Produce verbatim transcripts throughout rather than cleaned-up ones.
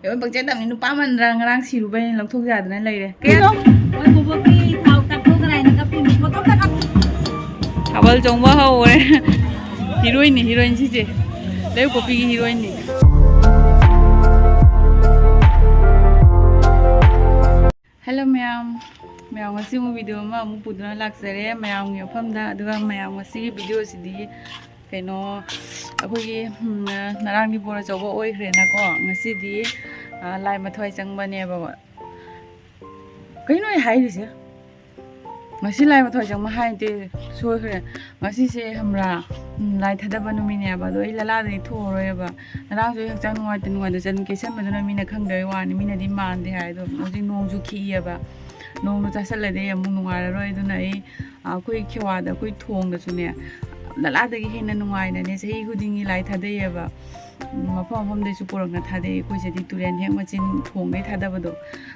ꯂꯣꯏ ꯄꯪꯆꯦꯟ ꯇꯝꯅꯤ꯫ ꯅꯨꯄꯥ ꯃꯟꯗ꯭ꯔꯥ ꯉꯔꯥꯡ ꯁꯤꯔꯨꯕꯩ ꯂꯧꯊꯣꯛ ꯌꯥꯗꯅ ꯂꯩꯔꯦ꯫ ꯀꯩꯅꯣ? ꯃꯣꯏ ꯕꯣꯕꯣꯛꯀꯤ ꯊꯥꯎ ꯇꯥꯛꯊꯣꯛꯇꯅ ꯑꯩꯅ ꯀꯞꯄꯤꯅꯤ꯫ ꯐꯣꯇꯣ ꯑꯝꯇ ꯀꯥꯞꯄꯨ꯫ ꯊꯥꯕꯜ ꯆꯣꯡꯕ ꯍꯧꯔꯦ꯫ ꯍꯤꯔꯣꯏꯟꯅꯤ, ꯍꯤꯔꯣꯏꯟ ꯁꯤꯁꯦ꯫ ꯂꯩꯔꯛꯄꯣꯛꯄꯤꯒꯤ ꯍꯤꯔꯣꯏꯟꯅꯤ꯫ ꯍꯦꯜꯂꯣ ꯃꯌꯥꯝ, ꯃꯌꯥꯝ ꯉꯁꯤ ꯑꯃꯨꯛ ꯚꯤꯗꯤꯑꯣ ꯑꯃ ꯑꯃꯨꯛ ꯄꯨꯗꯨꯅ ꯂꯥꯛꯆꯔꯦ ꯃꯌꯥꯝꯒꯤ ꯃꯐꯝꯗ꯫ ꯑꯗꯨꯒ ꯃꯌꯥꯝ ꯉꯁꯤꯒꯤ ꯚꯤꯗꯤꯑꯣꯁꯤꯗꯤ ꯀꯩꯅꯣ, ꯑꯩꯈꯣꯏꯒꯤ ꯎꯝ, ꯉꯔꯥꯡꯗꯤ ꯕꯣꯔ ꯑꯆꯧꯕ ꯑꯣꯏꯈ꯭ꯔꯦꯅꯀꯣ꯫ ꯉꯁꯤꯗꯤ ꯑ, ꯂꯥꯏ ꯃꯊ꯭ꯋꯥꯏ ꯆꯪꯕꯅꯦꯕ꯫ ꯀꯩꯅꯣ ꯑꯩ ꯍꯥꯏꯔꯤꯁꯦ? ꯉꯁꯤ ꯂꯥꯏ ꯃꯊ꯭ꯋꯥꯏ ꯆꯪꯕ ꯍꯥꯏꯗꯦ, ꯁꯣꯏꯈ꯭ꯔꯦ꯫ ꯉꯁꯤꯁꯦ ꯈꯪꯕ꯭ꯔꯥ, ꯎꯝ, ꯂꯥꯏ ꯊꯥꯗꯕ ꯅꯨꯃꯤꯠꯅꯦꯕ꯫ ꯑꯗꯣ ꯑꯩ ꯂꯂꯥꯗꯗꯤ ꯊꯣꯛꯑꯔꯣꯏꯕ꯫ ꯉꯔꯥꯡꯁꯨ ꯑꯩ ꯍꯛꯆꯥꯡ ꯅꯨꯡꯉꯥꯏꯇ ꯅꯨꯡꯉꯥꯏꯇ ꯆꯠ ꯀꯦꯁꯟꯕꯗꯨꯅ ꯃꯤꯅ ꯈꯪꯗꯕꯩ ꯋꯥꯅꯤ, ꯃꯤꯅꯗꯤ ꯃꯥꯟꯗꯦ ꯍꯥꯏ꯫ ꯑꯗꯣ ꯍꯧꯖꯤꯛ ꯅꯣꯡꯁꯨ ꯈꯤꯛꯏꯑꯕ꯫ ꯅꯣꯡꯗꯣ ꯆꯥꯁꯜꯂꯗꯤ ꯑꯩ ꯑꯃꯨꯛ ꯅꯨꯡꯉꯥꯏꯔꯔꯣꯏ꯫ ꯑꯗꯨꯅ ꯑꯩ, ꯑ, ꯑꯩꯈꯣꯏ ꯈꯦꯋꯥꯗ ꯑꯩꯈꯣꯏ ꯊꯣꯡꯗꯁꯨꯅꯦ, ꯂꯂꯥꯗꯒꯤ ꯍꯦꯟꯅ ꯅꯨꯡꯉꯥꯏꯅꯅꯦ ꯆꯍꯤ ꯈꯨꯗꯤꯡꯒꯤ ꯂꯥꯏ ꯊꯥꯗꯩꯌꯦꯕ꯫ ꯎꯝ, ꯃꯐꯝ ꯃꯐꯝꯗꯩꯁꯨ ꯄꯨꯔꯛꯅ ꯊꯥꯗꯩ꯫ ꯑꯩꯈꯣꯏ ꯁꯤꯗꯤ ꯇꯨꯔꯦꯟ ꯍꯦꯛ ꯃꯆꯤꯟ ꯊꯣꯡꯗꯩ ꯊꯥꯗꯕꯗꯣ꯫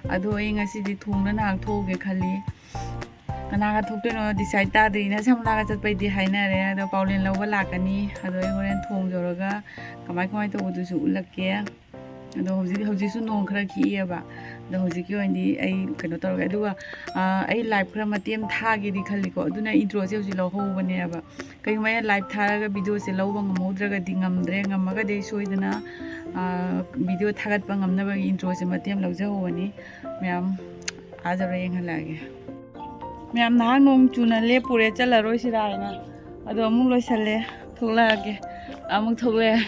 ꯑꯗꯣ ꯑꯩ ꯉꯁꯤꯗꯤ ꯊꯣꯡꯗ ꯅꯍꯥꯛ ꯊꯣꯛꯎꯒꯦ ꯈꯜꯂꯤ꯫ ꯀꯅꯥꯒ ꯊꯣꯛꯇꯣꯏꯅꯣ decide ꯇꯥꯗ꯭ꯔꯤ꯫ ꯏꯅꯝꯃ ꯁꯝꯂꯥꯒ ꯆꯠꯄꯩꯗꯤ ꯍꯥꯏꯅꯔꯦ, ꯑꯗꯣ ꯄꯥꯎꯂꯦꯟ ꯂꯧꯕ ꯂꯥꯛꯀꯅꯤ꯫ ꯑꯗꯣ ꯑꯩ ꯍꯣꯔꯦꯟ ꯊꯣꯡ ꯌꯧꯔꯒ ꯀꯃꯥꯏ ꯀꯃꯥꯏ ꯇꯧꯕꯗꯨꯁꯨ ꯎꯠꯂꯛꯀꯦ꯫ ꯑꯗꯣ ꯍꯧꯖꯤꯛ, ꯍꯧꯖꯤꯛꯁꯨ ꯅꯣꯡ ꯈꯔ ꯈꯤꯛꯏꯑꯕ꯫ ꯑꯗꯣ ꯍꯧꯖꯤꯛꯀꯤ ꯑꯣꯏꯅꯗꯤ ꯑꯩ ꯀꯩꯅꯣ ꯇꯧꯔꯒꯦ꯫ ꯑꯗꯨꯒ, ꯑ, ꯑꯩ live ꯈꯔ ꯃꯇꯦꯛ ꯑꯃ ꯊꯥꯒꯦꯗꯤ ꯈꯜꯂꯤꯀꯣ꯫ ꯑꯗꯨꯅ introꯁꯦ ꯍꯧꯖꯤꯛ ꯂꯧꯍꯧꯕꯅꯦꯕ꯫ ꯀꯩꯒꯨꯝꯕ ꯑꯩꯅ live ꯊꯥꯔꯒ videoꯁꯦ ꯂꯧꯕ ꯉꯝꯍꯧꯗ꯭ꯔꯒꯗꯤ ꯉꯝꯗ꯭ꯔꯦ꯫ ꯉꯝꯃꯒꯗꯤ ꯑꯩ ꯁꯣꯏꯗꯅ, ꯑ, video ꯊꯥꯒꯠꯄ ꯉꯝꯅꯕꯒꯤ introꯁꯦ ꯃꯇꯦꯛ ꯑꯃ ꯂꯧꯖꯍꯧꯕꯅꯤ꯫ ꯃꯌꯥꯝ ꯑꯥ ꯌꯧꯔ ꯌꯦꯡꯍꯜꯂꯛꯑꯒꯦ꯫ ꯃꯌꯥꯝ ꯅꯍꯥꯛ ꯅꯣꯡ ꯆꯨꯅ ꯂꯦꯞꯄꯨꯔꯦ, ꯆꯠꯂꯔꯣꯏꯁꯤꯔꯥ ꯍꯥꯏꯅ꯫ ꯑꯗꯣ ꯑꯃꯨꯛ ꯂꯣꯏꯁꯜꯂꯦ, ꯊꯣꯛꯂꯛꯑꯒꯦ꯫ ꯑꯃꯨꯛ ꯊꯣꯛꯂꯛꯑꯦ꯫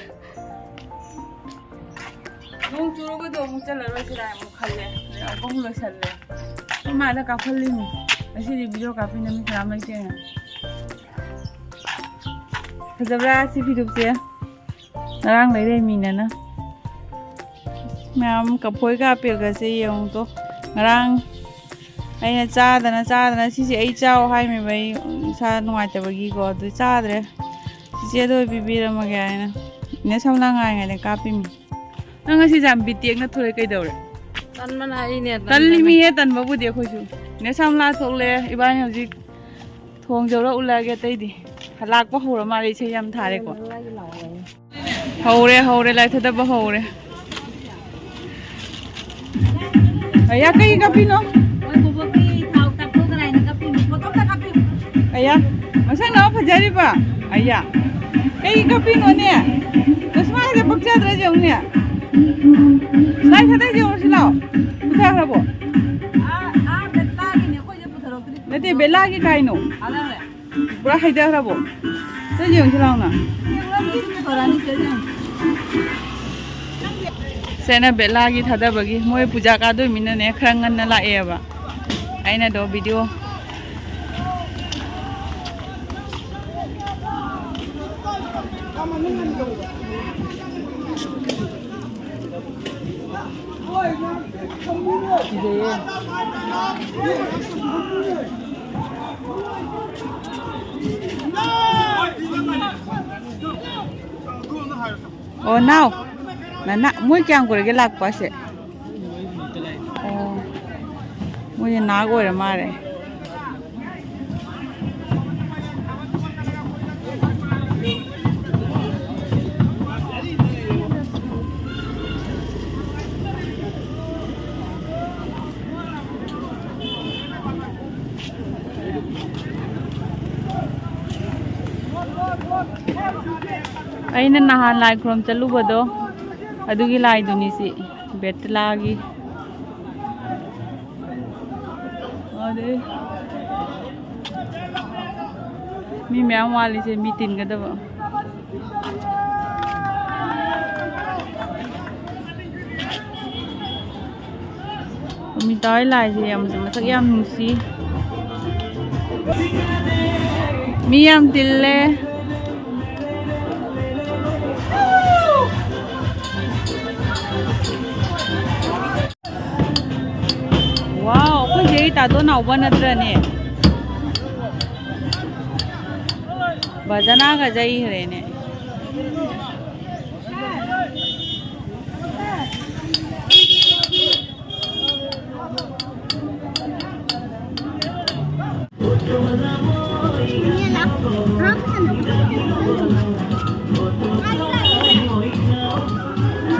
ꯅꯣꯡ ꯆꯨꯔꯒꯗꯣ ꯑꯃꯨꯛ ꯆꯠꯂꯔꯣꯏꯁꯤꯔꯥ ꯑꯃꯨꯛ ꯈꯜꯂꯦ꯫ ꯑꯗꯩ ꯑꯃꯨꯛ ꯂꯣꯏꯁꯜꯂꯦ꯫ ꯑꯩꯈꯣꯏ ꯃꯥꯗ ꯀꯥꯞꯍꯜꯂꯤꯅꯤ꯫ ꯉꯁꯤꯗꯤ video ꯀꯥꯞꯄꯤꯅ ꯃꯤ ꯀꯅꯥꯝ ꯂꯩꯇꯦꯅ꯫ ꯐꯖꯕ꯭ꯔꯥ ꯁꯤ ꯐꯤꯗꯨꯞꯁꯦ? ꯉꯔꯥꯡ ꯂꯩꯔꯛꯏ ꯃꯤꯅꯅ꯫ ꯃꯌꯥꯝ ꯀꯐꯣꯏꯒ ꯑꯄꯦꯜꯒꯁꯦ ꯌꯦꯡꯉꯨꯇꯣ꯫ ꯉꯔꯥꯡ ꯑꯩꯅ ꯆꯥꯗꯅ ꯆꯥꯗꯅ, ꯁꯤꯁꯦ ꯑꯩ ꯆꯥꯎ ꯍꯥꯏꯃꯦꯕ, ꯑꯩ ꯏꯁꯥ ꯅꯨꯡꯉꯥꯏꯇꯕꯒꯤꯀꯣ꯫ ꯑꯗꯨ ꯆꯥꯗ꯭ꯔꯦ꯫ ꯆꯤꯆꯦꯗ ꯑꯣꯏ ꯄꯤꯕꯤꯔꯝꯃꯒꯦ ꯍꯥꯏꯅ꯫ ꯏꯅꯦ ꯁꯝꯂꯥ ꯉꯥꯏꯉꯩꯗ ꯀꯥꯞꯄꯤꯃꯤ꯫ ꯅꯪ ꯉꯁꯤ ꯌꯥꯝ ꯕꯤꯇꯦꯛꯅ ꯊꯣꯛꯑꯦ, ꯀꯩꯗꯧꯔꯦ? ꯇꯟꯕꯅ ꯑꯩꯅꯦ, ꯇꯟꯕꯅ꯫ ꯇꯜꯂꯤꯃꯤꯍꯦ, ꯇꯟꯕꯕꯨꯗꯤ ꯑꯩꯈꯣꯏꯁꯨ꯫ ꯏꯅꯦ ꯁꯝꯂꯥ ꯊꯣꯛꯂꯦ, ꯏꯕꯥꯅꯤ ꯍꯧꯖꯤꯛ ꯊꯣꯡ ꯌꯧꯔ ꯎꯠꯂꯛꯑꯒꯦ꯫ ꯑꯇꯩꯗꯤ ꯂꯥꯛꯄ ꯍꯧꯔ ꯃꯥꯜꯂꯦ, ꯏꯁꯩ ꯌꯥꯝ ꯊꯥꯔꯦꯀꯣ꯫ ꯍꯧꯔꯦ, ꯍꯧꯔꯦ, ꯂꯥꯏ ꯊꯥꯗꯕ ꯍꯧꯔꯦ꯫ ꯑꯌꯥ, ꯀꯩ ꯀꯞꯄꯤꯅꯣ? ꯃꯣꯏ ꯕꯣꯕꯣꯛꯀꯤ ꯊꯥꯎ ꯇꯥꯛꯊꯣꯛꯇꯅ ꯍꯥꯏꯅ ꯀꯞꯄꯤꯅꯦ꯫ ꯐꯣꯇꯣ ꯑꯝꯇ ꯀꯥꯞꯄꯤꯌꯨ꯫ ꯑꯌꯥ, ꯃꯁꯛꯅ ꯐꯖꯔꯤꯕ꯫ ꯑꯌꯥ, ꯀꯩ ꯀꯞꯄꯤꯅꯣꯅꯦ? ꯆꯁꯃꯥꯁꯦ ꯄꯛꯆꯗ꯭ꯔꯥ ꯌꯦꯡꯉꯨꯅꯦ꯫ ꯁꯨꯃꯥꯏ ꯊꯥꯗ ꯌꯦꯡꯉꯨꯁꯤ ꯂꯥꯎ꯫ ꯄꯨꯊꯈ꯭ꯔꯕꯣ? ꯑꯥ, ꯑꯥ, ꯕꯦꯇꯥꯒꯤꯅꯦ, ꯑꯩꯈꯣꯏꯁꯦ ꯄꯨꯊꯔꯛꯇ꯭ꯔꯤ꯫ ꯅꯠꯇꯦ, ꯕꯦꯂꯥꯒꯤ ꯀꯥꯏꯅꯣ? ꯊꯥꯗꯈ꯭ꯔꯦ꯫ ꯄꯨꯔꯥ ꯍꯩꯊꯈ꯭ꯔꯕꯣ? ꯆꯠ ꯌꯦꯡꯉꯨꯁꯤ ꯂꯥꯎꯅ꯫ ꯁꯦꯅ ꯕꯦꯂꯥꯒꯤ ꯊꯥꯗꯕꯒꯤ ꯃꯣꯏ ꯄꯨꯖꯥ ꯀꯥꯗꯣꯏꯃꯤꯅꯅꯦ ꯈꯔ ꯉꯟꯅ ꯂꯥꯛꯑꯦꯕ꯫ ꯑꯩꯅꯗꯣ ꯚꯤꯗꯤꯑꯣ ꯀꯤꯖꯩꯌꯦ꯫ ꯑꯣ, ꯅꯥꯎ꯫ ꯅꯅꯥ-, ꯃꯣꯏ ꯀꯌꯥꯝ ꯀꯨꯏꯔꯒꯦ ꯂꯥꯛꯄꯁꯦ? ꯑꯣ, ꯃꯣꯏꯁꯦ ꯅꯥꯛ ꯑꯣꯏꯔ ꯃꯥꯜꯂꯦ꯫ ꯑꯩꯅ ꯅꯍꯥꯟ ꯂꯥꯏ ꯈꯨꯔꯨꯝ ꯆꯠꯂꯨꯕꯗꯣ, ꯑꯗꯨꯒꯤ ꯂꯥꯏꯗꯨꯅꯤ ꯁꯤ, ꯕꯦꯇꯂꯥꯒꯤ꯫ ꯑꯗꯩ ꯃꯤ ꯃꯌꯥꯝ ꯋꯥꯠꯂꯤꯁꯦ, ꯃꯤ ꯇꯤꯟꯒꯗꯕ꯫ ꯑꯃꯤꯇꯥ ꯍꯣꯏ ꯂꯥꯏꯁꯦ ꯌꯥꯝ, ꯃꯁꯛ ꯌꯥꯝ ꯅꯨꯡꯁꯤ꯫ ꯃꯤ ꯌꯥꯝ ꯇꯤꯜꯂꯦ꯫ ꯋꯥꯎ, ꯑꯩꯈꯣꯏ ꯆꯦꯒꯤ ꯇꯥꯗꯣ ꯅꯥꯎꯕ ꯅꯠꯇ꯭ꯔꯅꯦ? ꯕꯖꯅꯥꯒ ꯆꯩꯈ꯭ꯔꯦꯅꯦ꯫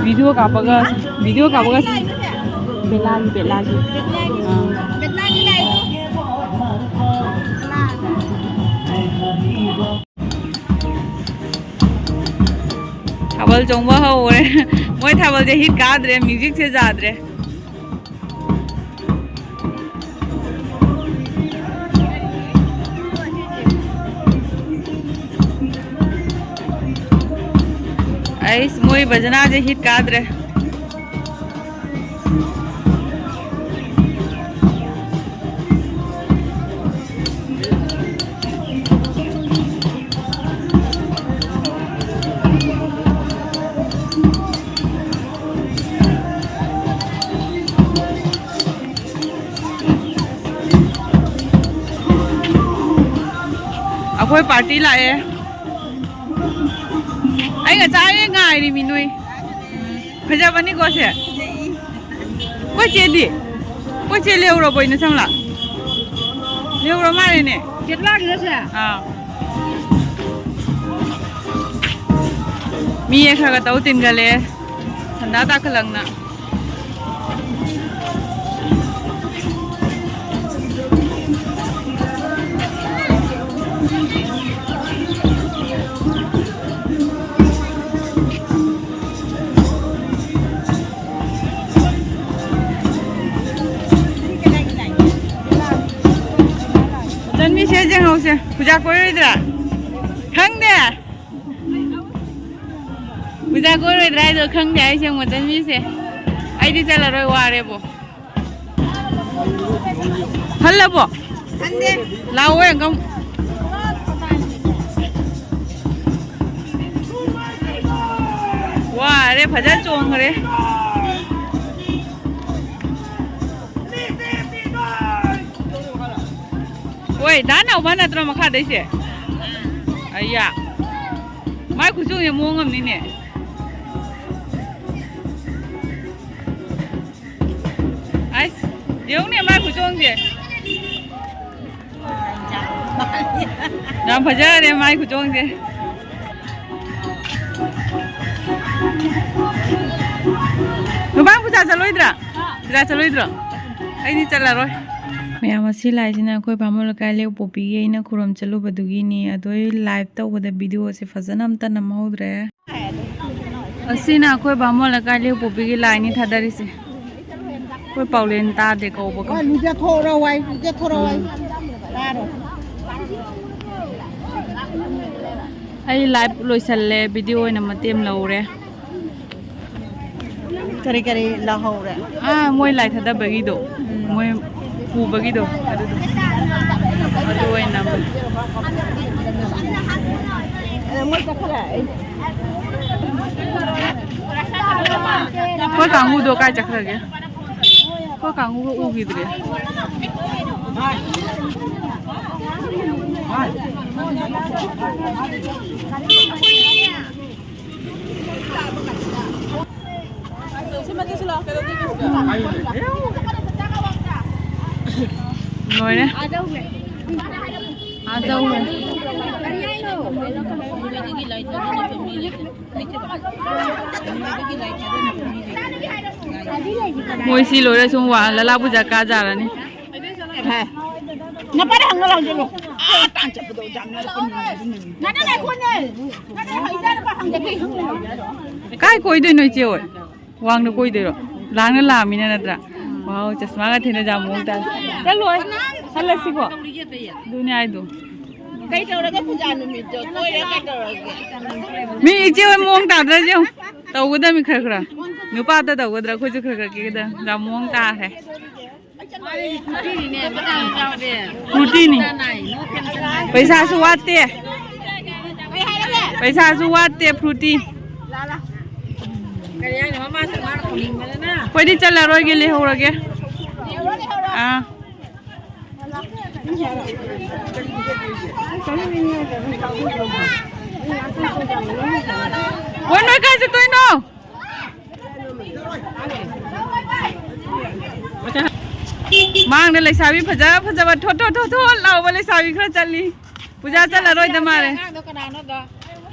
ꯚꯤꯗꯤꯑꯣ ꯀꯥꯞꯄꯒ, ꯚꯤꯗꯤꯑꯣ ꯀꯥꯞꯄꯒ꯫ ꯕꯦꯂꯥꯒꯤ, ꯕꯦꯂꯥꯒꯤ꯫ ꯑꯥ꯫ ꯊꯥꯕꯜ ꯆꯣꯡꯕ ꯍꯧꯔꯦ꯫ ꯃꯣꯏ ꯊꯥꯕꯜꯁꯦ ꯍꯤꯠ ꯀꯥꯗ꯭ꯔꯦ, ꯃ꯭ꯌꯨꯖꯤꯛꯁꯦ ꯌꯥꯗ꯭ꯔꯦ꯫ ꯑꯩꯁ, ꯃꯣꯏ ꯕꯖꯅꯥꯁꯦ ꯍꯤꯠ ꯀꯥꯗ꯭ꯔꯦ꯫ ꯑꯩꯈꯣꯏ ꯄꯥꯔꯇꯤ ꯂꯥꯛꯑꯦ꯫ ꯑꯩ ꯉꯁꯥꯏ ꯉꯥꯏꯔꯤꯃꯤ ꯅꯣꯏ꯫ ꯐꯖꯕꯅꯤꯀꯣ ꯁꯦ꯫ ꯑꯩꯈꯣꯏ ꯆꯦꯗꯤ? ꯑꯩꯈꯣꯏ ꯆꯦ ꯂꯩꯍꯧꯔꯕꯣ ꯏꯅ ꯁꯝꯂꯥ? ꯂꯩꯍꯧꯔ ꯃꯥꯜꯂꯦꯅꯦ꯫ ꯀꯦꯔꯂꯥꯒꯤꯔꯣ ꯁꯦ? ꯑꯥ꯫ ꯃꯤ ꯈꯔ ꯈꯔ ꯇꯧ ꯇꯤꯟꯒꯠꯂꯛꯑꯦ꯫ ꯁꯟꯗꯥ ꯇꯥꯈꯠꯂꯛꯅ꯫ ꯆꯟꯕꯤꯁꯦ ꯌꯦꯡꯍꯧꯁꯦ꯫ ꯄꯨꯖꯥ ꯀꯣꯏꯔꯣꯏꯗ꯭ꯔꯥ? ꯈꯪꯗꯦ꯫ ꯄꯨꯖꯥ ꯀꯣꯏꯔꯣꯏꯗ꯭ꯔꯥ ꯍꯥꯏꯗꯣ ꯈꯪꯗꯦ ꯍꯥꯏꯁꯦ ꯌꯦꯡꯉꯣ ꯆꯟꯕꯤꯁꯦ꯫ ꯑꯩꯗꯤ ꯆꯠꯂꯔꯣꯏ, ꯋꯥꯔꯦꯕꯣ꯫ ꯍꯜꯂꯕꯣ? ꯍꯟꯗꯦ꯫ ꯂꯥꯛꯑꯣ ꯑꯪꯀꯜ꯫ ꯋꯥꯔꯦ, ꯐꯖꯅ ꯆꯣꯡꯈ꯭ꯔꯦ꯫ ꯍꯣꯏ, ꯗꯥ ꯅꯥꯎꯕ ꯅꯠꯇ꯭ꯔꯣ ꯃꯈꯥꯗꯩꯁꯦ? ꯑꯌꯥ꯫ ꯃꯥꯏ ꯈꯨꯆꯣꯡꯁꯦ ꯃꯑꯣꯡ ꯑꯃꯅꯤꯅꯦ꯫ ꯑꯩꯁ, ꯌꯦꯡꯉꯨꯅꯦ ꯃꯥꯏ ꯈꯨꯆꯣꯡꯁꯦ꯫ ꯌꯥꯝ ꯐꯖꯔꯦ ꯃꯥꯏ ꯈꯨꯆꯣꯡꯁꯦ꯫ ꯅꯨꯄꯥ ꯄꯨꯖꯥ ꯆꯠꯂꯣꯏꯗ꯭ꯔꯥ? ꯆꯠꯂꯣꯏꯗ꯭ꯔꯣ? ꯑꯩꯗꯤ ꯆꯠꯂꯔꯣꯏ꯫ ꯃꯌꯥꯝ, ꯑꯁꯤ ꯂꯥꯏꯁꯤꯅ ꯑꯩꯈꯣꯏ ꯕꯥꯃꯣꯟ ꯂꯩꯀꯥꯏ ꯂꯩꯎꯄꯣꯛꯄꯤꯒꯤ ꯑꯩꯅ ꯈꯨꯔꯨꯝ ꯆꯠꯂꯨꯕꯗꯨꯒꯤꯅꯤ꯫ ꯑꯗꯣ ꯑꯩ live ꯇꯧꯕꯗ video ꯁꯦ ꯐꯖꯅ ꯑꯝꯇ ꯅꯝꯍꯧꯗ꯭ꯔꯦ꯫ ꯑꯁꯤꯅ ꯑꯩꯈꯣꯏ ꯕꯥꯃꯣꯟ ꯂꯩꯀꯥꯏ ꯂꯩꯎꯄꯣꯛꯄꯤꯒꯤ ꯂꯥꯏꯅꯤ ꯊꯥꯗꯔꯤꯁꯦ꯫ ꯑꯩꯈꯣꯏ ꯄꯥꯎꯂꯦꯟ ꯇꯥꯗꯦ ꯀꯧꯕꯒ꯫ ꯍꯣꯏ, ꯂꯨꯖꯊꯣꯛꯎꯔꯣ, ꯋꯥꯏ ꯂꯨꯖꯊꯣꯔꯣ, ꯋꯥꯏ꯫ ꯎꯝ꯫ ꯇꯥꯔꯣ꯫ ꯑꯩ live ꯂꯣꯏꯁꯜꯂꯦ, video ꯑꯣꯏꯅ ꯃꯇꯦꯛ ꯑꯃ ꯂꯧꯔꯦ꯫ ꯀꯔꯤ ꯀꯔꯤ ꯂꯧꯍꯧꯔꯦ? ꯑꯥ, ꯃꯣꯏ ꯂꯥꯏ ꯊꯥꯗꯕꯒꯤꯗꯣ, ꯎꯝ꯫ ꯃꯣꯏ ꯄꯨꯕꯒꯤꯗꯣ, ꯑꯗꯨꯗꯣ, ꯑꯗꯨ ꯑꯣꯏꯅ ꯅꯝꯃꯦ꯫ ꯑꯗ ꯃꯣꯏ ꯆꯠꯈ꯭ꯔꯦ꯫ ꯑꯩꯈꯣꯏ ꯀꯥꯡꯕꯨꯗꯣ ꯀꯥꯏ ꯆꯠꯈ꯭ꯔꯒꯦ? ꯑꯩꯈꯣꯏ ꯀꯥꯡꯕꯨꯒ ꯎꯈꯤꯗ꯭ꯔꯦ꯫ ꯂꯣꯏꯔꯦ꯫ ꯑꯥ ꯌꯧꯔꯦ꯫ ꯃꯣꯏ ꯁꯤ ꯂꯣꯏꯔ ꯁꯨꯝ ꯋꯥ-, ꯂꯂꯥ ꯄꯨꯖꯥ ꯀꯥꯖꯥꯔꯅꯤ꯫ ꯅꯄꯥꯗ ꯍꯪꯉ ꯂꯥꯎ ꯆꯠꯂꯣ꯫ ꯑꯥ ꯇꯥꯟ ꯆꯠꯄꯗꯣ ꯌꯥꯝ ꯅꯛꯄꯅꯤ꯫ ꯉꯥꯏꯈꯣꯅꯦ꯫ ꯀꯥꯏ ꯀꯣꯏꯗꯣꯏꯅꯣ ꯏꯆꯦ ꯍꯣꯏ? ꯋꯥꯡꯅ ꯀꯣꯏꯗꯣꯏꯔꯣ? ꯂꯥꯡꯅ ꯂꯥꯛꯑꯃꯤꯅ ꯅꯠꯇ꯭ꯔꯥ? ꯋꯥꯎ, ꯆꯁꯃꯥꯒ ꯊꯦꯡꯅ ꯌꯥꯝ ꯃꯑꯣꯡ ꯇꯥꯏ꯫ ꯆꯠꯂꯣꯏ꯫ ꯍꯜꯂꯁꯤꯀꯣ? ꯑꯗꯨꯅꯦ ꯍꯥꯏꯗꯣ꯫ ꯀꯩ ꯇꯧꯔꯒꯦ ꯄꯨꯖꯥ ꯅꯨꯃꯤꯠꯇꯣ? ꯀꯣꯏꯔ ꯀꯩꯗꯧꯔꯒꯦ? ꯃꯤ ꯏꯆꯦ ꯍꯣꯏ ꯃꯑꯣꯡ ꯇꯥꯗ꯭ꯔꯁꯦ ꯌꯦꯡꯉꯨ꯫ ꯇꯧꯒꯗꯕꯅꯤ ꯈꯔ ꯈꯔ꯫ ꯅꯨꯄꯥ ꯑꯝꯇ ꯇꯧꯒꯗ꯭ꯔꯥ? ꯑꯩꯈꯣꯏꯁꯨ ꯈꯔ ꯈꯔ ꯀꯦꯒꯗꯕꯅꯤ꯫ ꯌꯥꯝ ꯃꯑꯣꯡ ꯇꯥꯈ꯭ꯔꯦ꯫ ꯐ꯭ꯔꯨꯇꯤꯅꯤ꯫ ꯄꯩꯁꯥꯁꯨ ꯋꯥꯠꯇꯦ꯫ ꯄꯩꯁꯥꯁꯨ ꯋꯥꯠꯇꯦ, ꯐ꯭ꯔꯨꯇꯤ꯫ ꯑꯩꯈꯣꯏꯗꯤ ꯆꯠꯂꯔꯣꯏꯒꯦ, ꯂꯩꯍꯧꯔꯒꯦ꯫ ꯑꯥ꯫ ꯑꯣ, ꯅꯣꯏ ꯀꯥꯏ ꯆꯠꯇꯣꯏꯅꯣ? ꯃꯥꯡꯗ ꯂꯩꯁꯥꯕꯤ ꯐꯖ ꯐꯖꯕ ꯊꯣꯠ ꯊꯣꯠ ꯊꯣꯠ ꯊꯣꯠ ꯂꯥꯎꯕ ꯂꯩꯁꯥꯕꯤ ꯈꯔ ꯆꯠꯂꯤ꯫ ꯄꯨꯖꯥ ꯆꯠꯂꯔꯣꯏꯗ ꯃꯥꯜꯂꯦ꯫ ꯑꯉꯥꯡꯗꯣ ꯀꯅꯥꯅꯣꯗꯣ?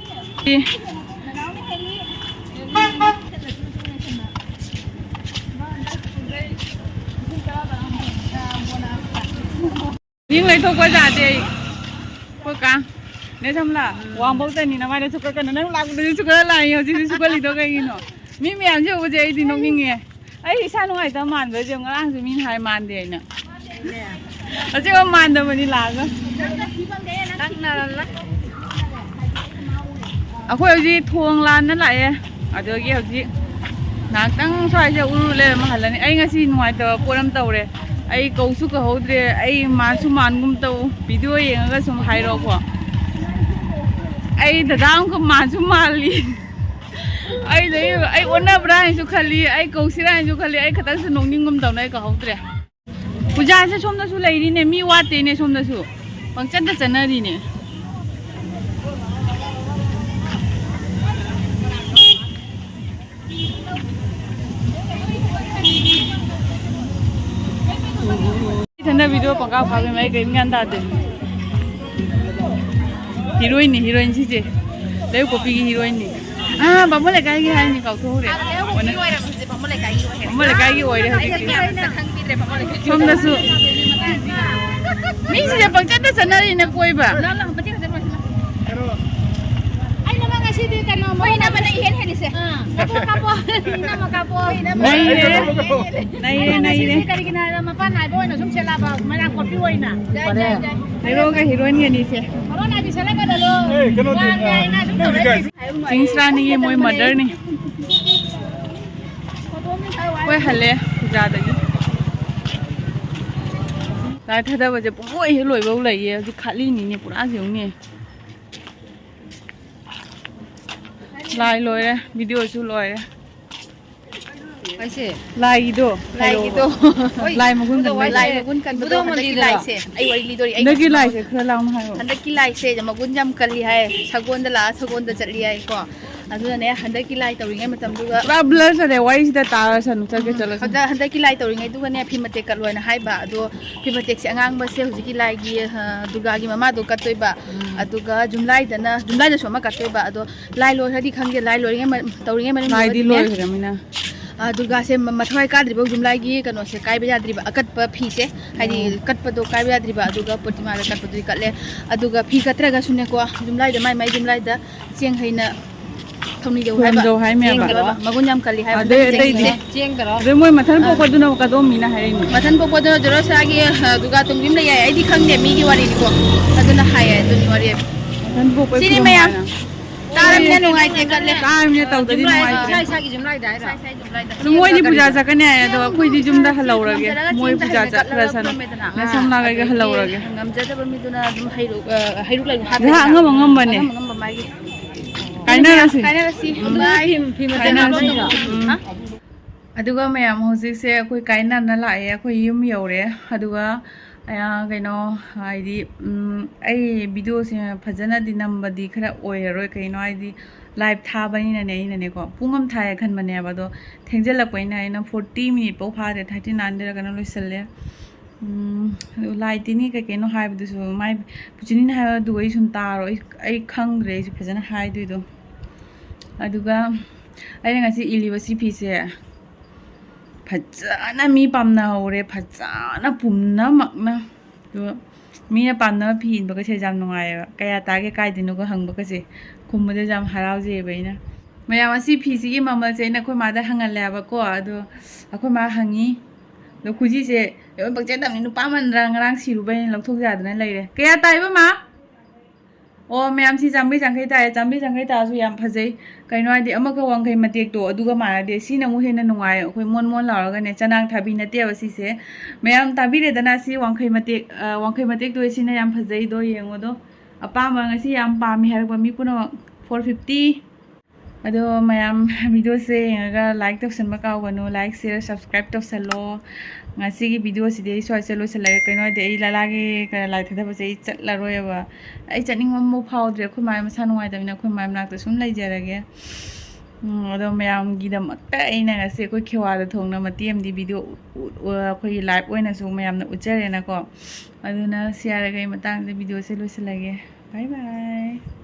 ꯏ꯫ ꯃꯤꯡ ꯂꯩꯊꯣꯛꯄ ꯌꯥꯗꯦ ꯑꯩ꯫ ꯑꯩꯈꯣꯏ ꯀꯥ꯫ ꯅꯦ ꯁꯝꯂꯥ, ꯎꯝ꯫ ꯋꯥꯡꯐꯧꯇꯅꯤ ꯅꯃꯥꯏꯗ ꯁꯨꯀꯠꯀꯅꯨ꯫ ꯅꯪ ꯂꯥꯛꯄꯗꯁꯨ ꯁꯨꯀꯠꯂ ꯂꯥꯛꯏ, ꯍꯧꯖꯤꯛꯁꯨ ꯁꯨꯀꯠꯂꯤꯗꯣ ꯀꯩꯒꯤꯅꯣ? ꯃꯤ ꯃꯌꯥꯝꯁꯦ ꯎꯕꯁꯦ ꯑꯩꯗꯤ ꯅꯣꯛꯅꯤꯡꯉꯦ꯫ ꯑꯩ ꯏꯁꯥ ꯅꯨꯡꯉꯥꯏꯇꯕ ꯃꯥꯟꯕ꯭ꯔꯁꯦ ꯉꯔꯥꯡꯁꯨ ꯃꯤꯅ ꯍꯥꯏ ꯃꯥꯟꯗꯦ ꯍꯥꯏꯅ꯫ ꯑꯁꯦꯡꯕ ꯃꯥꯟꯗꯕꯅꯤ ꯂꯥꯛꯑꯒ꯫ ꯑꯩꯈꯣꯏ ꯍꯧꯖꯤꯛ ꯊꯣꯡ ꯂꯥꯟꯅ ꯂꯥꯛꯑꯦ꯫ ꯑꯗꯨꯗꯒꯤ ꯍꯧꯖꯤꯛ ꯉꯥꯏꯍꯥꯛꯇꯪ ꯁ꯭ꯋꯥꯏꯁꯦ ꯎꯔꯨ ꯂꯩꯔꯝꯃ ꯍꯜꯂꯅꯤ꯫ ꯑꯩ ꯉꯁꯤ ꯅꯨꯡꯉꯥꯏꯇꯕ ꯄꯣꯠ ꯑꯃ ꯇꯧꯔꯦ꯫ ꯑꯩ ꯀꯧꯁꯨ ꯀꯧꯍꯧꯗ꯭ꯔꯦ꯫ ꯑꯩ ꯃꯥꯟꯁꯨ ꯃꯥꯟꯒꯨꯝ ꯇꯧ꯫ ꯚꯤꯗꯤꯑꯣ ꯌꯦꯡꯉꯒ ꯁꯨꯝ ꯍꯥꯏꯔꯛꯑꯣꯀꯣ꯫ ꯑꯩ ꯗꯗꯥ ꯑꯃꯒ ꯃꯥꯟꯁꯨ ꯃꯥꯜꯂꯤ꯫ ꯑꯩꯗꯣ ꯑꯩ ꯑꯣꯟꯅꯕ꯭ꯔꯥ ꯍꯥꯏꯅꯁꯨ ꯈꯜꯂꯤ꯫ ꯑꯩ ꯀꯧꯁꯤꯔꯥ ꯍꯥꯏꯅꯁꯨ ꯈꯜꯂꯤ꯫ ꯑꯩ ꯈꯇꯪꯁꯨ ꯅꯣꯛꯅꯤꯡꯒꯨꯝ ꯇꯧꯅ ꯑꯩ ꯀꯧꯍꯧꯗ꯭ꯔꯦ꯫ ꯄꯨꯖꯥꯁꯦ ꯁꯣꯝꯗꯁꯨ ꯂꯩꯔꯤꯅꯦ, ꯃꯤ ꯋꯥꯠꯇꯦꯅꯦ ꯁꯣꯝꯗꯁꯨ꯫ ꯄꯪꯆꯠꯇ ꯆꯠꯅꯔꯤꯅꯦ꯫ ꯏꯊꯟꯗ ꯚꯤꯗꯤꯑꯣ ꯄꯪꯀꯥꯞ ꯀꯥꯞꯄꯦ, ꯑꯩ ꯀꯔꯤꯝ ꯒ꯭ꯌꯥꯟ ꯇꯥꯗꯦ꯫ ꯍꯤꯔꯣꯏꯟꯅꯤ, ꯍꯤꯔꯣꯏꯟ ꯁꯤꯁꯦ꯫ ꯂꯩꯔꯛꯄꯣꯛꯄꯤꯒꯤ ꯍꯤꯔꯣꯏꯟꯅꯤ꯫ ꯑꯥ, ꯕꯥꯃꯣꯟ ꯂꯩꯀꯥꯏꯒꯤ ꯍꯥꯏꯅꯤ, ꯀꯥꯎꯊꯣꯛꯎꯔꯦ꯫ ꯑꯥ, ꯂꯩꯔꯛꯄꯣꯛꯄꯤ ꯑꯣꯏꯔꯝꯃꯤꯁꯦ, ꯕꯥꯃꯣꯟ ꯂꯩꯀꯥꯏꯒꯤ ꯑꯣꯏꯔꯦ꯫ ꯕꯥꯃꯣꯟ ꯂꯩꯀꯥꯏꯒꯤ ꯑꯣꯏꯔꯦ ꯍꯧꯖꯤꯛꯇꯤ꯫ ꯑꯩ ꯀꯌꯥ ꯈꯪꯕꯤꯗ꯭ꯔꯦ, ꯕꯥꯃꯣꯟ ꯂꯩꯀꯥꯏ꯫ ꯁꯣꯝꯗꯁꯨ ꯃꯤꯁꯤꯡꯁꯦ ꯄꯪꯆꯠꯇ ꯆꯠꯅꯔꯤꯅꯦ ꯀꯣꯏꯕ꯫ ꯂꯥꯛꯑꯣ, ꯂꯥꯛꯑꯣ, ꯃꯇꯦꯛ ꯈꯛꯇ ꯂꯣꯏꯁꯤꯜꯂꯣ꯫ ꯑꯩꯅ ꯃꯥ ꯉꯁꯤꯗꯤ ꯀꯩꯅꯣ ꯃꯣꯏ ꯏꯅꯝꯃꯅ ꯏꯍꯦꯟ ꯍꯦꯜꯂꯤꯁꯦ꯫ ꯑꯥ, ꯀꯥꯞꯄꯣ, ꯀꯥꯞꯄꯣ꯫ ꯏꯅꯝꯃ ꯀꯥꯞꯄꯣ꯫ ꯅꯩꯔꯦ, ꯅꯩꯔꯦ, ꯑꯩꯅ ꯉꯁꯤꯗꯤ ꯅꯩꯔꯦ꯫ ꯀꯔꯤꯒꯤꯅꯣ ꯍꯥꯏꯔ ꯃꯄꯥꯟ ꯅꯥꯏꯕ ꯑꯣꯏꯅ ꯁꯨꯝ ꯁꯦꯠꯂꯛꯑꯕ ꯃꯣꯏꯔꯥꯡ ꯀꯣꯠꯄꯤ ꯑꯣꯏꯅ꯫ ꯌꯥꯏ, ꯌꯥꯏ, ꯌꯥꯏ꯫ ꯍꯦꯔꯣꯒ ꯍꯤꯔꯣꯏꯟꯒꯅꯤꯁꯦ꯫ ꯃꯄꯥꯟ ꯅꯥꯏꯕꯤ ꯁꯦꯠꯂꯛꯀꯗꯕꯗꯣ꯫ ꯑꯦ, ꯀꯩꯅꯣꯗꯤ, ꯋꯥꯡꯉꯦ ꯍꯥꯏꯅ ꯁꯨꯝ ꯇꯧꯔꯛꯏꯁꯦ꯫ ꯆꯤꯡꯁ꯭ꯔꯥꯅꯤꯒꯤ ꯃꯣꯏ ꯃꯗꯔꯅꯤ꯫ ꯑꯩꯈꯣꯏ ꯍꯜꯂꯦ ꯄꯨꯖꯥꯗꯒꯤ꯫ ꯂꯥꯏ ꯊꯥꯗꯕꯁꯦ ꯄꯨꯡꯂꯣꯏ ꯍꯦꯛ ꯂꯣꯏꯕꯧ ꯂꯩꯌꯦ꯫ ꯍꯧꯖꯤꯛ ꯈꯥꯂꯤꯅꯤꯅꯦ ꯄꯨꯔꯥ ꯌꯦꯡꯉꯨꯅꯦ꯫ ꯂꯥꯏ ꯂꯣꯏꯔꯦ, ꯚꯤꯗꯤꯑꯣꯁꯨ ꯂꯣꯏꯔꯦ꯫ ꯑꯩꯁꯦ ꯂꯥꯏꯒꯤꯗꯣ ꯂꯥꯏꯒꯤꯗꯣ꯫ ꯍꯥꯏꯔꯛꯑꯣꯕ꯫ ꯍꯣꯏ꯫ ꯂꯥꯏ ꯃꯒꯨꯟ ꯀꯟꯕꯩꯗꯣ꯫ ꯂꯥꯏ ꯃꯒꯨꯟ ꯀꯟꯕꯗꯣ ꯕꯨꯙ ꯍꯟꯗꯛꯀꯤ ꯃꯟꯗꯤꯔꯗꯨꯔꯣ? ꯂꯥꯏꯁꯦ꯫ ꯑꯩ ꯋꯥꯔꯤ ꯂꯤꯗꯣꯔꯤ꯫ ꯑꯩ ꯍꯟꯗꯛꯀꯤ ꯉꯁꯤ ꯂꯥꯏꯁꯦ ꯈꯔ ꯂꯥꯎꯅ ꯍꯥꯏꯔꯛꯑꯣ꯫ ꯍꯟꯗꯛꯀꯤ ꯂꯥꯏꯁꯦ ꯃꯒꯨꯟ ꯌꯥꯝ ꯀꯜꯂꯤ ꯍꯥꯏ꯫ ꯁꯒꯣꯜꯗ ꯂꯥꯛꯑ ꯁꯒꯣꯜꯗ ꯆꯠꯂꯤ ꯍꯥꯏꯀꯣ꯫ ꯑꯗꯨꯅꯅꯦ ꯍꯟꯗꯛꯀꯤ ꯂꯥꯏ ꯇꯧꯔꯤꯉꯩ ꯃꯇꯝꯗꯨꯒ ꯄꯨꯔꯥ blur ꯆꯠꯂꯦ꯫ ꯋꯥꯔꯤꯁꯤꯗ ꯇꯥꯔꯁꯅꯨ꯫ ꯆꯠꯀꯦ ꯎꯝ꯫ ꯆꯠꯂꯁꯅꯨ꯫ ꯍꯟꯗꯛ, ꯍꯟꯗꯛꯀꯤ ꯂꯥꯏ ꯇꯧꯔꯤꯉꯩꯗꯨꯒꯅꯦ ꯐꯤ ꯃꯇꯦꯛ ꯀꯠꯂꯣꯅ ꯍꯥꯏꯕ꯫ ꯑꯗꯣ ꯐꯤ ꯃꯇꯦꯛꯁꯦ ꯑꯉꯥꯡꯕꯁꯦ ꯍꯧꯖꯤꯛꯀꯤ ꯂꯥꯏꯒꯤ, ꯑ, ꯗꯨꯔꯒꯥꯒꯤ ꯃꯃꯥꯗꯣ ꯀꯠꯇꯣꯏꯕ꯫ ꯎꯝ꯫ ꯑꯗꯨꯒ ꯌꯨꯝꯂꯥꯏꯗꯅ, ꯌꯨꯝꯂꯥꯏꯗꯁꯨ ꯑꯃ ꯀꯠꯇꯣꯏꯕ꯫ ꯑꯗꯣ ꯂꯥꯏ ꯂꯣꯏꯈ꯭ꯔꯗꯤ ꯈꯪꯗꯦ꯫ ꯂꯥꯏ ꯂꯣꯏꯔꯤꯉꯩ ꯃ-, ꯇꯧꯔꯤꯉꯩ ꯂꯥꯏꯗꯤ ꯃꯅꯨꯡꯗꯨꯒꯗꯤꯅꯦ ꯂꯣꯏꯈ꯭ꯔꯃꯤꯅ꯫ ꯑꯗꯨꯒ ꯁꯦ ꯃ-, ꯃꯊ꯭ꯋꯥꯏ ꯀꯥꯗ꯭ꯔꯤꯕ ꯌꯨꯝꯂꯥꯏꯒꯤ ꯀꯩꯅꯣꯁꯦ ꯀꯥꯏꯕ ꯌꯥꯗ꯭ꯔꯤꯕ, ꯑꯀꯠꯄ ꯐꯤꯁꯦ, ꯍꯥꯏꯗꯤ ꯎꯝ꯫ ꯀꯠꯄꯗꯣ ꯀꯥꯏꯕ ꯌꯥꯗ꯭ꯔꯤꯕ, ꯑꯗꯨꯒ ꯄ꯭ꯔꯣꯇꯤꯃꯥꯗ ꯀꯠꯄꯗꯨꯗꯤ ꯀꯠꯂꯦ꯫ ꯑꯗꯨꯒ ꯐꯤ ꯀꯠꯇ꯭ꯔꯒꯁꯨꯅꯦꯀꯣ, ꯌꯨꯝꯂꯥꯏꯗ, ꯃꯥꯏ ꯃꯥꯏ ꯌꯨꯝꯂꯥꯏꯗ ꯆꯦꯡ ꯍꯩꯅ ꯊꯧꯅꯤꯖꯧ ꯍꯥꯏꯕ꯫ ꯊꯧꯅꯤꯖꯧ ꯍꯥꯏ ꯃꯌꯥꯝ꯫ ꯆꯦꯡ ꯍꯥꯏꯕ꯫ ꯃꯒꯨꯟ ꯌꯥꯝ ꯀꯜꯂꯤ ꯍꯥꯏꯕ꯫ ꯑꯗꯩ ꯑꯇꯩꯗꯤ? ꯆꯦꯡ ꯀꯩꯅꯣ? ꯑꯗꯩ ꯃꯣꯏ ꯃꯊꯟ ꯑꯥ꯫ ꯄꯣꯛꯄꯗꯨꯅ ꯀꯗꯣꯝ ꯃꯤꯅ ꯍꯥꯏꯔꯛꯏꯅꯣ? ꯃꯊꯟ ꯄꯣꯛꯄꯗꯨꯅ ꯖꯦꯔꯣꯁꯥꯒꯤ, ꯑ, ꯗꯨꯔꯒꯥ ꯇꯨꯡꯕꯤ ꯑꯃ ꯂꯩ ꯍꯥꯏ꯫ ꯑꯩꯗꯤ ꯈꯪꯗꯦ, ꯃꯤꯒꯤ ꯋꯥꯔꯤꯅꯤꯀꯣ꯫ ꯑꯗꯨꯅ ꯍꯥꯏꯌꯦ, ꯑꯗꯨꯅꯤ ꯋꯥꯔꯤ꯫ ꯃꯊꯟ ꯄꯣꯛꯄꯩ ꯁꯤꯅꯤ ꯈꯨꯗꯣꯜ ꯃꯌꯥꯝ꯫ ꯃꯥꯅ꯫ ꯇꯥꯔꯝꯅꯤꯅ ꯅꯨꯡꯉꯥꯏꯇꯦ, ꯀꯠꯂꯦ꯫ ꯇꯥꯔꯝꯅꯤꯅ ꯇꯧꯗ꯭ꯔꯗꯤ ꯌꯨꯝꯂꯥꯏ ꯅꯨꯡꯉꯥꯏꯇꯦ꯫ ꯏꯁꯥ ꯏꯁꯥꯒꯤ ꯌꯨꯝꯂꯥꯏꯗ ꯍꯥꯏꯔꯣ? ꯏꯁꯥ ꯏꯁꯥꯒꯤ ꯌꯨꯝꯂꯥꯏꯗ꯫ ꯁꯨꯝ ꯃꯣꯏꯗꯤ ꯄꯨꯖꯥ ꯆꯠꯀꯅꯤ ꯍꯥꯏ, ꯑꯗꯣ ꯑꯩꯈꯣꯏꯗꯤ ꯌꯨꯝꯗ ꯍꯜꯍꯧꯔꯒꯦ꯫ ꯃꯣꯏ ꯄꯨꯖꯥ ꯆꯠꯈ꯭ꯔꯁꯅꯨ꯫ ꯅꯁꯝꯂꯥꯡꯈꯩꯒ ꯍꯜꯍꯧꯔꯒꯦ꯫ ꯉꯝꯖꯗꯕ ꯃꯤꯗꯨꯅ ꯑꯗꯨꯝ ꯍꯩꯔꯨꯛ, ꯑ, ꯍꯩꯔꯨꯛ ꯂꯩꯔꯨꯛ ꯍꯥꯞꯄꯦꯗꯅ꯫ ꯉꯥꯏꯍꯥꯛ ꯑꯉꯝ ꯑꯉꯝꯕꯅꯦ꯫ ꯑꯉꯝ ꯑꯉꯝꯕ ꯃꯥꯒꯤ꯫ ꯀꯥꯏꯅꯔꯁꯤ꯫ ꯀꯥꯏꯅꯔꯁꯤ꯫ ꯎꯝ꯫ ꯀꯥꯏꯅꯔꯁꯤ꯫ ꯎꯝ꯫ ꯍꯥ? ꯑꯗꯨꯒ ꯃꯌꯥꯝ, ꯍꯧꯖꯤꯛꯁꯦ ꯑꯩꯈꯣꯏ ꯀꯥꯏꯅꯅ ꯂꯥꯛꯑꯦ, ꯑꯩꯈꯣꯏ ꯌꯨꯝ ꯌꯧꯔꯦ꯫ ꯑꯗꯨꯒ, ꯑꯌꯥ, ꯀꯩꯅꯣ, ꯍꯥꯏꯗꯤ, ꯎꯝ, ꯑꯩ ꯚꯤꯗꯤꯑꯣꯁꯦ ꯐꯖꯅꯗꯤ ꯅꯝꯕꯗꯤ ꯈꯔ ꯑꯣꯏꯔꯔꯣꯏ꯫ ꯀꯩꯅꯣ ꯍꯥꯏꯗꯤ, ꯂꯥꯏꯚ ꯊꯥꯕꯅꯤꯅꯅꯦ, ꯑꯩꯅꯅꯦꯀꯣ, ꯄꯨꯡ ꯑꯃ ꯊꯥꯏ ꯈꯟꯕꯅꯦꯕ, ꯑꯗꯣ ꯊꯦꯡꯖꯤꯜꯂꯛꯄꯅꯤꯅ ꯑꯩꯅ ꯐꯣꯔꯇꯤ ꯃꯤꯅꯤꯠ ꯐꯥꯎ ꯐꯥꯗ꯭ꯔꯦ, ꯊꯥꯔꯇꯤ ꯅꯥꯏꯟꯗꯔ ꯀꯩꯅꯣ ꯂꯣꯏꯁꯤꯜꯂꯦ꯫ ꯎꯝ, ꯑꯗꯨ ꯂꯥꯏ ꯇꯤꯟꯒꯤ ꯀꯩ ꯀꯩꯅꯣ ꯍꯥꯏꯕꯗꯨꯁꯨ ꯃꯥꯏ ꯄꯨꯆꯤꯅꯤꯅ ꯍꯥꯏꯕꯗꯨ ꯑꯩ ꯁꯨꯝ ꯇꯥꯔꯣ, ꯑꯩ, ꯑꯩ ꯈꯪꯗ꯭ꯔꯦ ꯑꯩꯁꯨ ꯐꯖꯅ ꯍꯥꯏꯗꯣꯏꯗꯣ꯫ ꯑꯗꯨꯒ ꯑꯩꯅ ꯉꯁꯤ ꯏꯜꯂꯤꯕ ꯁꯤ ꯐꯤꯁꯦ ꯐꯖꯅ ꯃꯤ ꯄꯥꯝꯅꯍꯧꯔꯦ, ꯐꯖꯅ ꯄꯨꯝꯅꯃꯛꯅ꯫ ꯑꯗꯨꯒ ꯃꯤꯅ ꯄꯥꯝꯅꯕ ꯐꯤ ꯏꯟꯕꯒꯁꯦ ꯌꯥꯝ ꯅꯨꯡꯉꯥꯏꯌꯦꯕ꯫ "ꯀꯌꯥ ꯇꯥꯒꯦ, ꯀꯥꯏꯗꯩꯅꯣꯒ?" ꯍꯪꯕꯒꯁꯦ, ꯈꯨꯝꯕꯗꯁꯨ ꯌꯥꯝ ꯍꯔꯥꯎꯖꯩꯌꯦꯕ ꯑꯩꯅ꯫ ꯃꯌꯥꯝ, ꯑꯁꯤ ꯐꯤꯁꯤꯒꯤ ꯃꯃꯜꯁꯦ ꯑꯩꯅ ꯑꯩꯈꯣꯏ ꯃꯥꯗ ꯍꯪꯍꯜꯂꯦꯕꯀꯣ, ꯑꯗꯣ ꯑꯩꯈꯣꯏ ꯃꯥ ꯍꯪꯉꯤ꯫ ꯑꯗꯣ ꯈꯨꯖꯤꯁꯦ ꯂꯣꯏ ꯄꯪꯆꯦꯠ ꯇꯝꯅꯤ, ꯅꯨꯄꯥ ꯃꯟꯗ꯭ꯔꯥ ꯉꯔꯥꯡ ꯁꯤꯔꯨꯕꯩ ꯂꯧꯊꯣꯛ ꯌꯥꯗꯅ ꯂꯩꯔꯦ꯫ ꯀꯌꯥ ꯇꯥꯏꯕ, ꯃꯥ? ꯑꯣ, ꯃꯌꯥꯝ, ꯁꯤ ꯆꯥꯝꯃꯔꯤ ꯌꯥꯡꯈꯩ ꯇꯥꯏꯌꯦ꯫ ꯆꯥꯝꯃꯔꯤ ꯌꯥꯡꯈꯩ ꯇꯥꯔꯁꯨ ꯌꯥꯝ ꯐꯖꯩ꯫ ꯀꯩꯅꯣ ꯍꯥꯏꯗꯤ, ꯑꯃꯒ ꯋꯥꯡꯈꯩ ꯃꯇꯦꯛꯇꯣ ꯑꯗꯨꯒ ꯃꯥꯟꯅꯗꯦ꯫ ꯁꯤꯅ ꯑꯃꯨꯛ ꯍꯦꯟꯅ ꯅꯨꯡꯉꯥꯏ꯫ ꯑꯩꯈꯣꯏ ꯃꯣꯟ ꯃꯣꯟ ꯂꯥꯎꯔꯒꯅꯦ, ꯆꯅꯥꯡ ꯊꯥꯕꯤ ꯅꯠꯇꯦꯕ ꯁꯤꯁꯦ꯫ ꯃꯌꯥꯝ ꯇꯥꯕꯤꯔꯦꯗꯅ, ꯁꯤ ꯋꯥꯡꯈꯩ ꯃꯇꯦꯛ, ꯑ, ꯋꯥꯡꯈꯩ ꯃꯇꯦꯛꯇꯣ ꯁꯤꯅ ꯌꯥꯝ ꯐꯖꯩꯗꯣ ꯌꯦꯡꯉꯣꯗꯣ꯫ ꯑꯄꯥꯝꯕ ꯉꯁꯤ ꯌꯥꯝ ꯄꯥꯝꯃꯤ ꯍꯥꯏꯔꯛꯄ ꯃꯤ ꯄꯨꯝꯅꯃꯛ four fifty꯫ ꯑꯗꯣ ꯃꯌꯥꯝ, ꯚꯤꯗꯤꯑꯣꯁꯦ ꯌꯦꯡꯉꯒ like ꯇꯧꯁꯟꯕ ꯀꯥꯎꯒꯅꯨ꯫ Like, share, subscribe ꯇꯧꯁꯜꯂꯣ꯫ ꯉꯁꯤꯒꯤ ꯚꯤꯗꯤꯑꯣꯁꯤꯗꯤ ꯑꯩ ꯁ꯭ꯋꯥꯏꯁꯤꯗ ꯂꯣꯏꯁꯤꯜꯂꯒꯦ꯫ ꯀꯩꯅꯣ ꯍꯥꯏꯗꯤ, ꯑꯩ ꯂꯥꯂꯥꯒꯤ ꯂꯥꯏ ꯊꯥꯗꯕꯁꯦ ꯑꯩ ꯆꯠꯂꯔꯣꯏꯕ꯫ ꯑꯩ ꯆꯠꯅꯤꯡꯕ ꯑꯃꯐꯥꯎ ꯐꯥꯎꯗ꯭ꯔꯦ꯫ ꯑꯩꯈꯣꯏ ꯃꯥ ꯃꯁꯥ ꯅꯨꯡꯉꯥꯏꯇꯕꯅꯤꯅ ꯑꯩꯈꯣꯏ ꯃꯥ ꯃꯅꯥꯛꯇ ꯁꯨꯝ ꯂꯩꯖꯔꯒꯦ꯫ ꯎꯝ, ꯑꯗꯣ ꯃꯌꯥꯝꯒꯤꯗꯃꯛꯇ ꯑꯩꯅ ꯉꯁꯤ ꯑꯩꯈꯣꯏ ꯈꯦꯋꯥꯗ ꯊꯣꯡꯅ ꯃꯇꯦꯛ ꯑꯃꯗꯤ ꯚꯤꯗꯤꯑꯣ ꯎ-, ꯎ-, ꯑꯩꯈꯣꯏꯒꯤ live ꯑꯣꯏꯅꯁꯨ ꯃꯌꯥꯝꯅ ꯎꯠꯆꯔꯦꯅꯀꯣ꯫ ꯑꯗꯨꯅ ꯁꯤ ꯍꯥꯏꯔꯒ ꯑꯩ ꯃꯇꯥꯡꯁꯤꯗ ꯚꯤꯗꯤꯑꯣꯁꯦ ꯂꯣꯏꯁꯤꯜꯂꯒꯦ꯫ Bye bye꯫